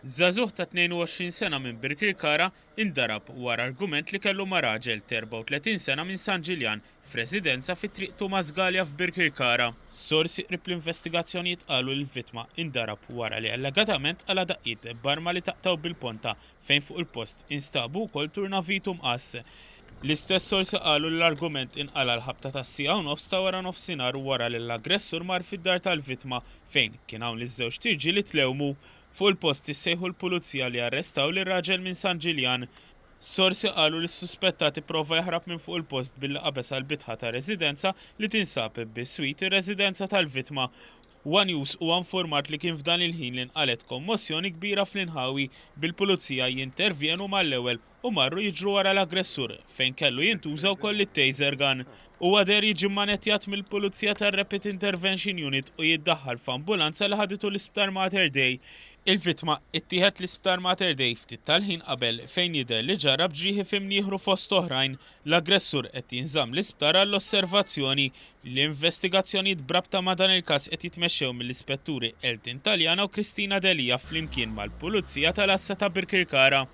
Żagħżugħ ta' 22 sena minn Birkirkara indarab wara argument li kellu ma' raġel ta' 34 sena minn San Ġiljan f'residenza fi Triq Tumas Galea f'Birkirkara. Sorsi qrib l-investigazzjonijiet qalu li l-vittma indarab wara li allegatament qala' daqqiet b'arma li taqtgħu bil-ponta fejn fuq il-post instabu wkoll turnavit u mqass. L-istess sorsi qalu li l-argument inqala' l-ħabta tas-siegħa u nofs ta' waranofsinhar wara li l-aggressur mar fid-dar tal-vittma fejn kien hawn li ż-żewġt irġiel itlewmu. Fuq il-post issejħu l-pulizija li arrestaw lir-raġel minn San Ġiljan. Sorsi qalu li s-suspettat ipprova jaħrab minn fuq il-post billi qabeż għall-bitħa ta' residenza li tinsab biswit ir-residenza tal-vittma. One News huwa infurmat li kien f'dan il-ħin li nqalgħet kommossjoni kbira fl-inħawi, bil-Pulizija jintervjenu mal-ewwel u marru jiġru wara l-aggressur fejn kellu jintuża wkoll it-taser gun. Huwa deher jiġi mmanettjat mill-Pulizija tar-Rapid Intervention Unit u jiddaħħal f'ambulanza li ħaditu l-Isptar Mater Dei. Il-vittma ittieħed l-Isptar Mater Dei ftit tal-ħin qabel fejn jidher li ġarrab ġrieħi f'imnieħru fost oħrajn. L-aggressur qed jinżamm l-isptar għall-osservazzjoni. L-investigazzjonijiet b'rabta ma' dan il-każ qed jitmexxew mill-Ispetturi Elton Taliana u Christina Delia flimkien mal-Pulizija tal-Għassa ta' Birkirkara.